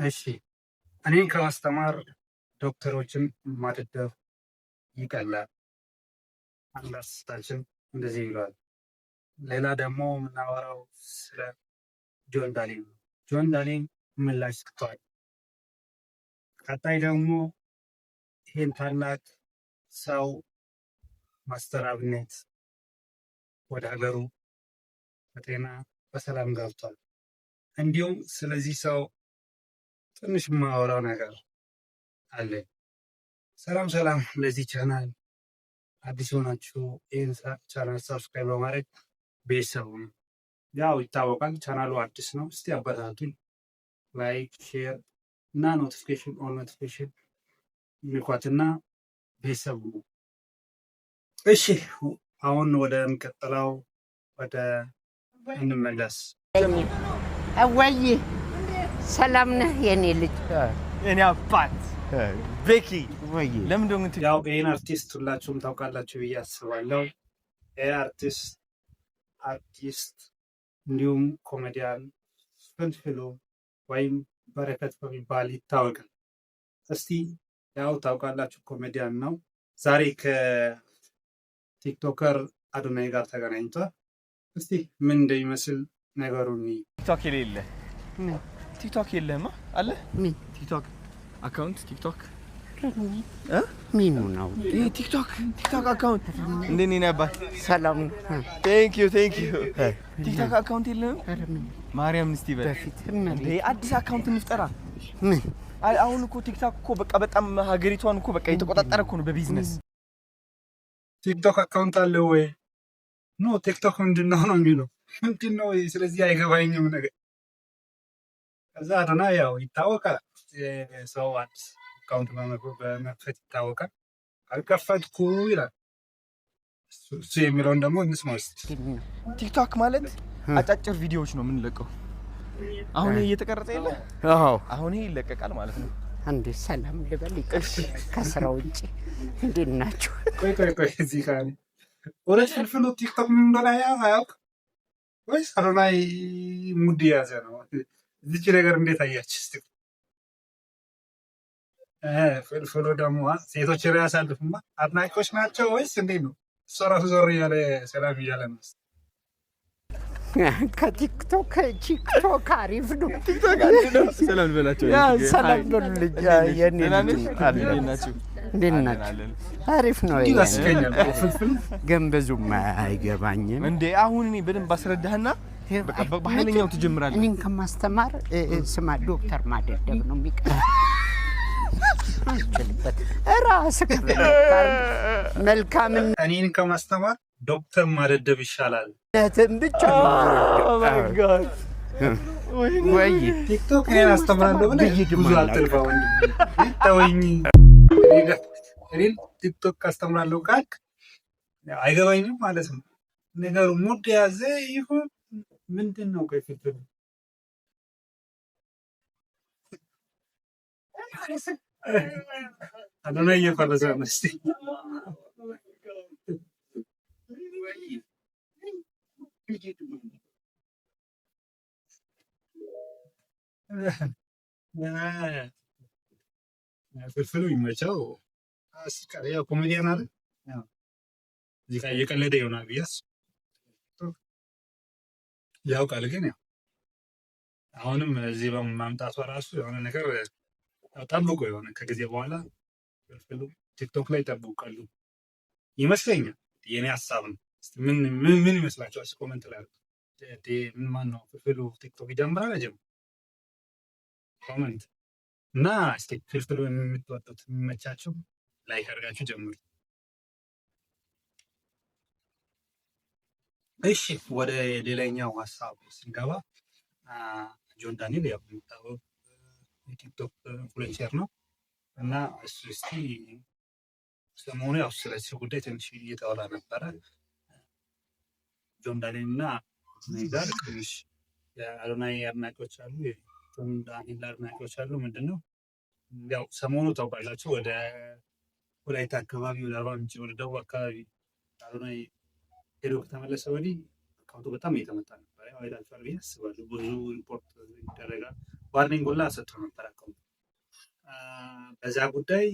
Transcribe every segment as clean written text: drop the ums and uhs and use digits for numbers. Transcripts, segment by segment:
እሺ፣ እኔን ከማስተማር ዶክተሮችን ማደደብ ይቀላል። አንድ አርቲስታችን እንደዚህ ይሏል። ሌላ ደግሞ የምናወራው ስለ ጆን ዳንኤል ነው። ጆን ዳንኤል ምላሽ ሰጥቷል። ቀጣይ ደግሞ ይህን ታላቅ ሰው ማስተር አብነት ወደ ሀገሩ በጤና በሰላም ገብቷል። እንዲሁም ስለዚህ ሰው ትንሽ የማወራው ነገር አለ። ሰላም ሰላም፣ ለዚህ ቻናል አዲስ የሆናችሁ ይህን channel subscribe በማድረግ ቤተሰብ ሁኑ። ያው ይታወቃል ቻናሉ አዲስ ነው። እስቲ አበረታቱኝ። Like፣ share እና notification all notification ንኳትና ቤተሰብ ሁኑ። እሺ፣ አሁን ወደሚቀጥለው ወደ እንመለስ። እወይ፣ ሰላም ነህ የኔ ልጅ? የኔ አባት ቤኪ። ወይ። ለምንድን ነው ግን ያው ይህን አርቲስት ሁላችሁም ታውቃላችሁ ብዬ አስባለሁ። ይህ አርቲስት እንዲሁም ኮሜዲያን ፍልፍሉ ወይም በረከት በሚባል ይታወቃል። እስቲ ያው ታውቃላችሁ ኮሜዲያን ነው። ዛሬ ከ TikToker አዶናይ ጋር ተገናኝቷል። እስቲ ምን እንደሚመስል ነገሩን ቲክቶክ የሌለ ምን? ቲክቶክ የለህማ አለ? ምን? ቲክቶክ account፣ ቲክቶክ። ምኑ ነው? ይሄ ቲክቶክ account። እንዴት ነህ የኔ አባት? ሰላም ነው። Thank you, thank you። ቲክቶክ account የለህም? ኧረ ምን። ማርያም እስቲ በል። በፊት እንዴ፣ አዲስ account እንፍጠራ። ምን? አይ፣ አሁን እኮ ቲክቶክ እኮ በቃ በጣም ሀገሪቷን እኮ በቃ የተቆጣጠረ እኮ ነው በቢዝነስ። ቲክቶክ account አለ ወይ? No፣ ቲክቶክ ምንድን ነው ነው የሚለው፣ ምንድን ነው? ስለዚህ አይገባኝም ነገር። ከዛ አዶናይ ያው ይታወቃል፣ ሰው አዲስ account በመክፈት ይታወቃል። አልከፈትኩ ይላል። እሱ የሚለውን ደግሞ እንስማ እስኪ። ነው? ቲክቶክ ማለት አጫጭር ቪዲዮዎች ነው የምንለቀው። አሁን ይሄ እየተቀረጸ የለ? አዎ። አሁን ይሄ ይለቀቃል ማለት ነው። አንዴ ሰላም ልበል፣ ይቅር። ከስራ ውጭ እንዴት ናችሁ? ቆይ ቆይ ቆይ፣ እዚህ ጋር እውነት ፍልፍሉ ቲክቶክ ምን እንደሆነ አያውቅ ወይስ አዶናይ mood የያዘ ነው? እዚች ነገር እንዴት አያች? እስቲ ፍልፍሉ ደግሞ ሴቶች ላይ ያሳልፍማ አድናቂዎች ናቸው ወይስ እንዴት ነው? እሷ ራሱ ዞር እያለ ሰላም እያለ ነው። ከቲክቶክ ቲክቶክ አሪፍ ነው። ሰላም ልበላቸው። Yeah፣ ሰላም በሉልኝ። የኔ ልጅ አለ። እንዴት ናችሁ? እንዴት ናችሁ? አሪፍ ነው። እንዲህ ያስቀኛል እኮ ፍልፍሉ። ግን ብዙም አይገባኝም። እንዴ፣ አሁን እኔ በደንብ አስረዳህና በቃ በኃይለኛው ትጀምራለህ። እኔን ከማስተማር ስማ፣ ዶክተር ማደደብ ነው የሚቀር። አልችልበት ራስህ መልካምነትን እኔን ከማስተማር ዶክተር ማደደብ ይሻላል። ብቻ ነው። Oh my God. ወይ። ቲክቶክ እኔን አስተምራለሁ ብለህ ብይድ ብዙ ማናውቅ። አትልፋ ወንድሜ። ተወኝ። እኔን ቲክቶክ አስተምራለሁ ካልክ አይገባኝም ማለት ነው። ነገሩ mood የያዘ ይሁን ምንድን ነው? ቆይ ፍልፍሉ አዶናይ እየፈረሰ ነው። እስኪ። ፍልፍሉ ይመቸው። ያው ኮሜዲያን አይደል? ያው እዚህ ጋር እየቀለደ ይሆናል ብዬ አስባለሁ። ያውቃል፣ ግን ያው አሁንም እዚህ በማምጣቷ ራሱ የሆነ ነገር ያው ጠብቆ የሆነ ከጊዜ በኋላ ፍልፍሉ ቲክቶክ ላይ ይጠብቃሉ ይመስለኛል። የኔ ሀሳብ ነው። እስኪ ምን ምን ምን ይመስላችኋል? እስኪ comment ላይ አድርጉ። ምን ማን ነው፣ ፍልፍሉ ቲክቶክ ይጀምራል አይጀምርም? Comment እና እስኪ ፍልፍሉ የምትወዱት የሚመቻችሁ like አድርጋችሁ ጀምሩ። እሺ፣ ወደ ሌላኛው ሀሳብ ስንገባ ጆን ዳንኤል ያው የሚታወቅ የቲክቶክ influencer ነው እና እሱ እስቲ ሰሞኑ ያው ስለዚህ ጉዳይ ትንሽ እየተወራ ነበረ። ጆን ዳንኤል እና አዶናይ ጋር ትንሽ የአዶናይ አድናቂዎች አሉ፣ የጆን ዳንኤል አድናቂዎች አሉ። ምንድን ነው፣ ያው ሰሞኑ ታውቃላችሁ ወደ ወላይታ አካባቢ፣ ወደ አርባ ምንጭ፣ ወደ ደቡብ አካባቢ አዶናይ ሄዶ ከተመለሰ ወዲህ account ኡ በጣም እየተመታ ነበር። ያው አይታችኋል ብዬ አስባለሁ። ብዙ ሪፖርት ይደረጋል። Warning ሁላ ሰጥቶ ነበር። Account በዛ ጉዳይ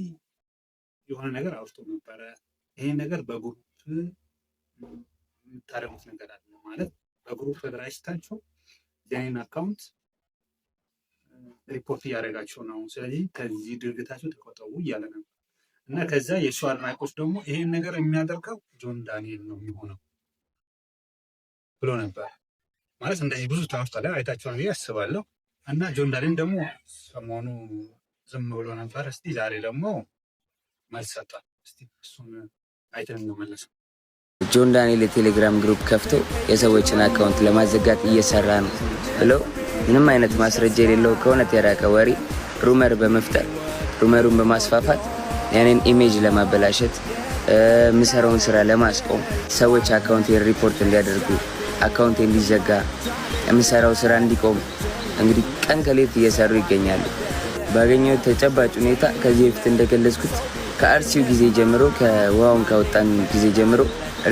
የሆነ ነገር አውጥቶ ነበረ። ይሄን ነገር በ group የምታደርጉት ነገር አለ ማለት በ group ተደራጅታችሁ የኔን account ሪፖርት እያደረጋችሁ ነው፣ ስለዚህ ከዚህ ድርጊታችሁ ተቆጠቡ እያለ ነበር። እና ከዛ የእሱ አድናቂዎች ደግሞ ይሄን ነገር የሚያደርገው ጆን ዳንኤል ነው የሚሆነው ብሎ ነበር። ማለት እንደዚህ ብዙ ታወርቷል፣ አይታችኋል ብዬ አስባለሁ። እና ጆን ዳንኤል ደግሞ ሰሞኑ ዝም ብሎ ነበር። እስቲ ዛሬ ደግሞ መልስ ሰጥቷል። እስቲ እሱን አይተን እንመለስ። ጆን ዳንኤል የቴሌግራም group ከፍቶ የሰዎችን account ለማዘጋት እየሰራ ነው ብለው ምንም አይነት ማስረጃ የሌለው ከእውነት የራቀ ወሬ rumor በመፍጠር፣ rumor ኡን በማስፋፋት፣ የኔን image ለማበላሸት፣ የምሰራውን ስራ ለማስቆም፣ ሰዎች account ሪፖርት እንዲያደርጉ፣ account እንዲዘጋ፣ የምሰራው ስራ እንዲቆም እንግዲህ ቀን ከሌት እየሰሩ ይገኛሉ። ባገኘሁት ተጨባጭ ሁኔታ ከዚህ በፊት እንደገለጽኩት ከአርሲው ጊዜ ጀምሮ፣ ከውሃውን ካወጣን ጊዜ ጀምሮ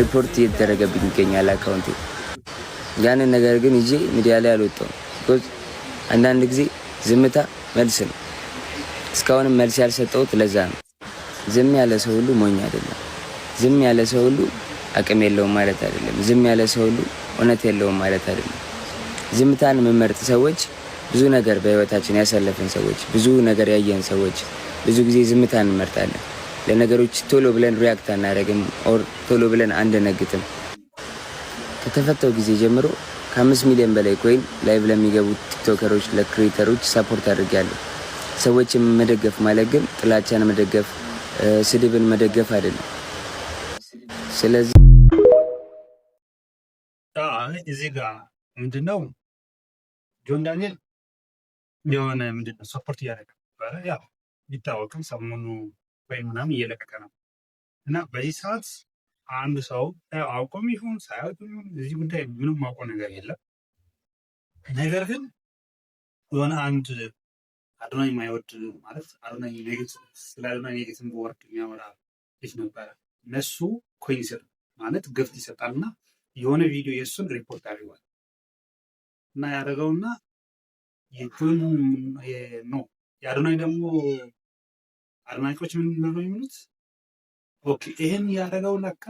ሪፖርት እየተደረገብኝ ይገኛል account ኤ። ያንን ነገር ግን ይዤ ሚዲያ ላይ አልወጣሁም። Because አንዳንድ ጊዜ ዝምታ መልስ ነው። እስካሁንም መልስ ያልሰጠሁት ለዛ ነው። ዝም ያለ ሰው ሁሉ ሞኝ አይደለም። ዝም ያለ ሰው ሁሉ አቅም የለውም ማለት አይደለም። ዝም ያለ ሰው ሁሉ እውነት የለውም ማለት አይደለም። ዝምታን የምንመርጥ ሰዎች፣ ብዙ ነገር በህይወታችን ያሳለፍን ሰዎች፣ ብዙ ነገር ያየን ሰዎች ብዙ ጊዜ ዝምታን እንመርጣለን። ለነገሮች ቶሎ ብለን react አናደርግም or ቶሎ ብለን አንደነግጥም። ከተፈታው ጊዜ ጀምሮ ከ5 ሚሊዮን በላይ coin live ለሚገቡ ቲክቶከሮች፣ ለ creator ኦች support አድርጌያለሁ። ሰዎችን መደገፍ ማለት ግን ጥላቻን መደገፍ፣ ስድብን መደገፍ አይደለም። ስለዚህ እዚህ ጋር ምንድነው ጆን ዳንኤል የሆነ ምንድነው support እያደረገ ነበረ። ያው ቢታወቅም ሰሞኑ ወይ ምናምን እየለቀቀ ነው። እና በዚህ ሰዓት አንድ ሰው አውቆም ይሁን ሳያውቅም ይሁን እዚህ ጉዳይ ምንም አውቆ ነገር የለም። ነገር ግን የሆነ አንድ አዶናይ የማይወድ፣ ማለት አዶናይ ስለ አዶናይ negative word የሚያወራ ልጅ ነበረ። እነሱ coin ይሰጣል፣ ማለት gift ይሰጣል፣ እና የሆነ ቪዲዮ የእሱን ሪፖርት አድርጓል። እና ያደረገውና የጆን no የአዶናይ ደግሞ አድናቂዎች ምን ነው የሚሉት? Okay፣ ይሄን ያደረገው ለካ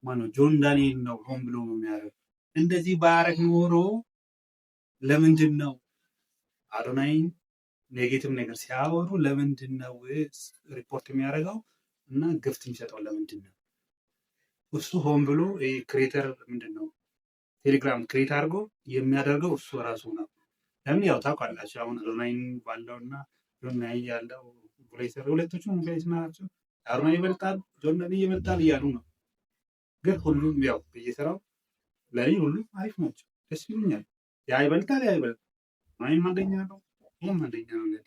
ማነው ጆን ዳንኤል ነው፣ ሆን ብሎ ነው የሚያደርገው። እንደዚህ ባያረግ ኖሮ ለምንድን ነው አዶናይን negative ነገር ሲያወሩ ለምንድን ነው ሪፖርት የሚያደርገው እና gift የሚሰጠው ለምንድን ነው? እሱ ሆን ብሎ creator ምንድን ነው ቴሌግራም create አድርጎ የሚያደርገው እሱ ራሱ ነው። ለምን ያው ታውቃላችሁ፣ አሁን አዶናይን ባለውና ጆን ያለው influencer ሁለቶቹም influencer ናቸው። አዶናይ ይበልጣል፣ ጆን ዳንኤል ይበልጣል እያሉ ነው። ግን ሁሉም ያው በየስራው ለእኔ ሁሉም አሪፍ ናቸው፣ ደስ ይሉኛል። ያ ይበልጣል፣ ያ ይበልጣል፣ አዶናይም አንደኛ ነው፣ ይህም አንደኛ ነው።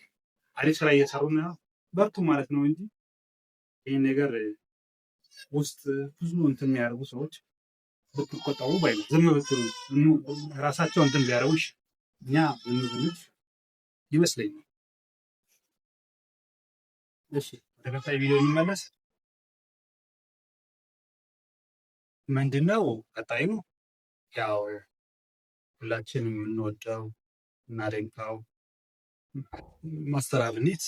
አሪፍ ስራ እየሰሩ ነው፣ በርቱ ማለት ነው እንጂ ይህን ነገር ውስጥ ብዙ እንትን የሚያደርጉ ሰዎች ብትቆጠቡ ባይ ነው። ዝም ብትሉ፣ ራሳቸው እንትን ቢያደርጉሽ እኛ ዝም ብንል ይመስለኛል። እሺ፣ ወደ ቀጣይ ቪዲዮ እንመለስ። ምንድነው ቀጣዩ? ያው ሁላችንም የምንወደው እናደንቀው ማስተር አብኔት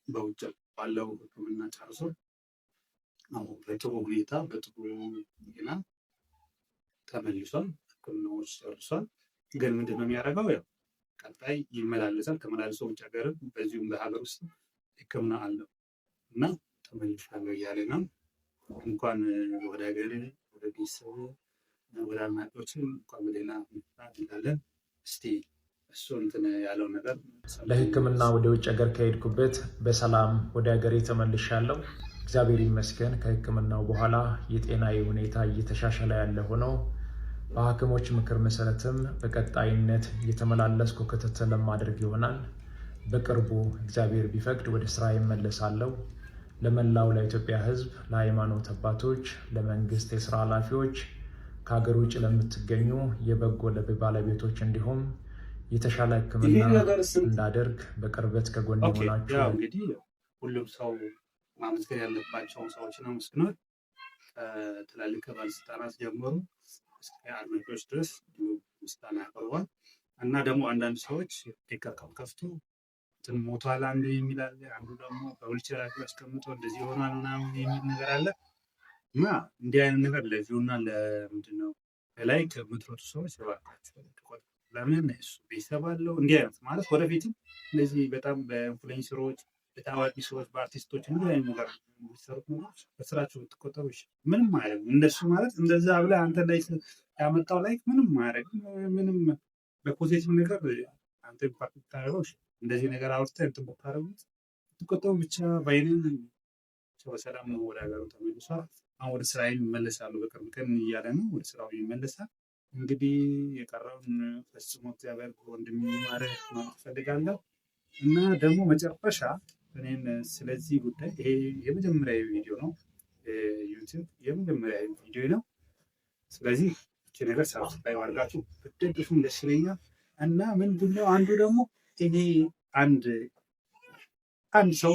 በውጭ ባለው ሕክምና ጨርሶ አሁን በጥሩ ሁኔታ በጥሩ ጤና ተመልሷል። ሕክምናዎች ጨርሷል። ግን ምንድን ነው የሚያደርገው? ያው ቀጣይ ይመላለሳል። ተመላልሶ ውጭ ሀገርም በዚሁም በሀገር ውስጥ ሕክምና አለው እና ተመልሻለሁ እያለ ነው። እንኳን ወደ ሀገር፣ ወደ ቤተሰቡ፣ ወደ አድናቂዎችን እንኳን በደህና መጣህ እንላለን። እስቲ እሱ እንትን ያለው ነገር ለሕክምና ወደ ውጭ ሀገር ከሄድኩበት በሰላም ወደ ሀገሬ ተመልሻለሁ። እግዚአብሔር ይመስገን። ከሕክምናው በኋላ የጤናዬ ሁኔታ እየተሻሻለ ያለ ሆነው በሐኪሞች ምክር መሰረትም በቀጣይነት እየተመላለስኩ ክትትል ማድረግ ይሆናል። በቅርቡ እግዚአብሔር ቢፈቅድ ወደ ስራ ይመለሳለሁ። ለመላው ለኢትዮጵያ ሕዝብ፣ ለሃይማኖት አባቶች፣ ለመንግስት የስራ ኃላፊዎች፣ ከሀገር ውጭ ለምትገኙ የበጎ ልብ ባለቤቶች እንዲሁም የተሻለ ሕክምና እንዳደርግ በቅርበት ከጎን የሆናችሁ እንግዲህ ሁሉም ሰው ማመስገን ያለባቸውን ሰዎችን አመስግኗል። ከትላልቅ ከባለስልጣናት ጀምሮ እስከ አድናቂዎች ድረስ ምስጋና ያቀርቧል። እና ደግሞ አንዳንድ ሰዎች fake account ከፍቶ እንትን ሞቷል አንዱ የሚል አለ፣ አንዱ ደግሞ በዊልቸር አስቀምጦ እንደዚህ ይሆናል ምናምን የሚል ነገር አለ። እና እንዲህ አይነት ነገር ለ view እና ለምንድን ነው ለ like የምትሮጡ ሰዎች እባካችሁ ተቆጠቡ። ለምን እሱ ቤተሰብ አለው። እንዲህ አይነት ማለት ወደፊትም እነዚህ በጣም በ influencer ኦች፣ በታዋቂ ሰዎች፣ በአርቲስቶች እንዲህ አይነት ነገር የሚሰሩት ነገሮች በስራቸው ብትቆጠቡ ይሻላል። ምንም አያደርግም። እንደሱ ማለት እንደዛ ብለህ አንተ ላይ ያመጣው like ምንም አያደርግም። ምንም በ positive ነገር አንተ impact ብታደርገው ይሻላል። እንደዚህ ነገር አውርተህ እንትን ብታደርጉት ብትቆጠቡ ብቻ ባይንን በሰላም ነው ወደ ሀገሩ ተመልሷል። አሁን ወደ ስራ ይመለሳሉ በቅርብ ቀን እያለ ነው። ወደ ስራው ይመለሳል። እንግዲህ የቀረውን ፈጽሞ እግዚአብሔር ወንድሜ ይማርህ ማለት እፈልጋለሁ። እና ደግሞ መጨረሻ እኔን ስለዚህ ጉዳይ ይሄ የመጀመሪያ ቪዲዮ ነው፣ ዩቲዩብ የመጀመሪያ ቪዲዮ ነው። ስለዚህ ይቺ ነገር subscribe አድርጋችሁ ብትደግፉም ደስ ይለኛል። እና ምንድነው አንዱ ደግሞ ይሄ አንድ ሰው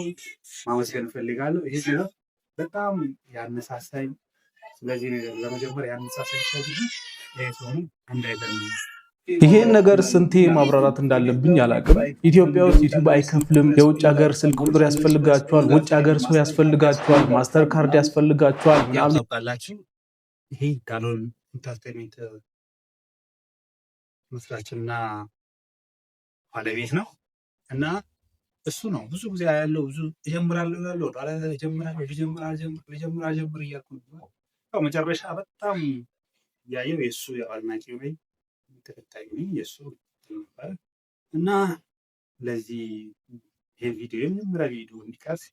ማመስገን እፈልጋለሁ። ይሄ ነገር በጣም ያነሳሳኝ፣ ስለዚህ ነገር ለመጀመር ያነሳሳኝ ሰው ብዙ ይሄ ሰው ነው። አንድ አይደለም። ይሄን ነገር ስንቴ ማብራራት እንዳለብኝ አላውቅም። ኢትዮጵያ ውስጥ ዩቲዩብ አይከፍልም። የውጭ ሀገር ስልክ ቁጥር ያስፈልጋችኋል፣ ውጭ ሀገር ሰው ያስፈልጋችኋል፣ ማስተር ካርድ ያስፈልጋችኋል ያው ምናምን። ታውቃላችሁ፣ ይሄ ዳሎል Entertainment መስራችና ባለቤት ነው እና እሱ ነው ብዙ ጊዜ ያለው ብዙ እጀምራለሁ እላለሁ፣ ወደኋላ እጀምራለሁ፣ ልጀምር አልጀምር፣ ልጀምር አልጀምር እያልኩ ነበር። ያው መጨረሻ በጣም እያየው የእሱ አድናቂ ነኝ፣ ተከታይ ነኝ፣ የእሱ ነበር እና ለዚህ ይሄ ቪዲዮ የመጀመሪያ ቪዲዮ እንዲቀርስ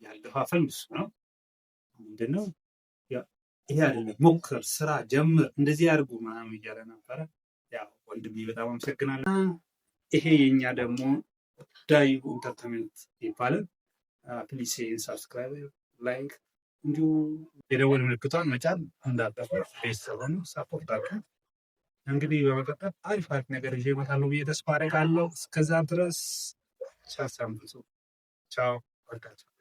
ያገፋፈኝ እሱ ነው። ምንድነው ይሄ አይደለም ሞክር፣ ስራ ጀምር፣ እንደዚህ አድርጉ ምናምን እያለ ነበረ። ያው ወንድሜ በጣም አመሰግናለሁ። ይሄ የኛ ደግሞ ዳዩ Entertainment ይባላል። Please subscribe፣ like እንዲሁ የደወል ምልክቷን መጫን እንዳትረሱ። ቤተሰብ ሆኑ፣ support አድርጉ። እንግዲህ በመቀጠል አሪፍ አሪፍ ነገር ይዤ እመጣለሁ ብዬ ተስፋ አደርጋለሁ። እስከዛ ድረስ ቻው፣ ሰንብቱ። ቻው፣ ወዳችኋለሁ።